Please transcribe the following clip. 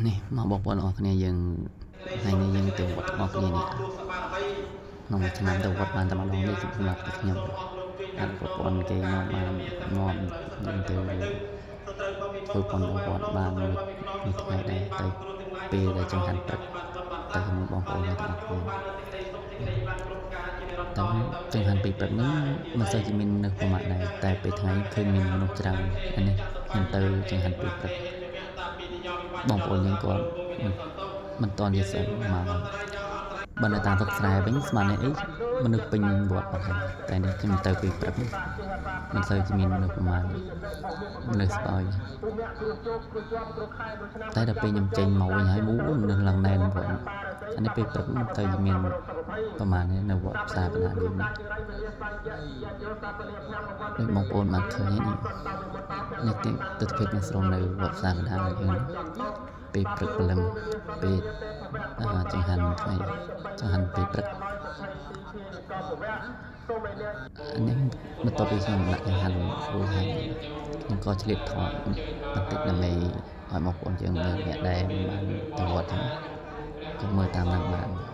នេះមកបងប្អូនអរគ្នាយើងថ្ងៃនេះយើងទៅវត្តទាំងអស់គ្នានេះក្នុងមួយឆ្នាំទៅវត្តបានតែម្ដងនេះសម្រាប់តែខ្ញុំអត់ប្រពន្ធគេនាំបាននាំយើងទៅធ្វើបុណ្យនៅវត្តបានមួយមួយថ្ងៃដែរទៅពេលដែលចង្ហាន់ព្រឹកទៅជាមួយបងប្អូនទាំងអស់គ្នាតែចង្ហាន់ពេលព្រឹកហ្នឹងមិនសូវជាមាននៅប្រមាណដែរតែពេលថ្ងៃឃើញមានមនុស្សច្រើនអានេះខ្ញុំទៅចង្ហាន់ពេលព្រឹកបងប្អូនយើងគាត់មិនមិនតន់ជាស្អីមកបើនៅតាមទឹកស្រែវិញស្មាននេះអីមនុស្សពេញវត្តអត់ហើយតែនេះខ្ញុំទៅពេលព្រឹកមិនសូវជាមានមនុស្សប្រមាណមនុស្សស្បើយតែដល់ពេលខ្ញុំចេញមកវិញហើយមូមនុស្សឡើងណែនវត្តអានេះពេលព្រឹកមិនទៅជាមានប្រមាណនេះនៅវត្តផ្សារកណ្ដាលយើងនេះដូចបងប្អូនបានឃើញនេះនេះទិដ្ឋភាពទាំងស្រុងនៅវត្តផ្សារកណ្ដាលយើងពេលព្រឹកព្រលឹមពេលចង្ហាន់ថ្ងៃចង្ហាន់ពេលព្រឹកអានេះបន្ទាប់ពីខ្ញុំដាក់ចង្ហាន់រួចហើយខ្ញុំក៏ឆ្លៀតថតបន្តិចដើម្បីឲ្យបងប្អូនយើងមើលអ្នកដែលមិនបានទៅវត្តហ្នឹងក៏មើលតាមនឹងបាន។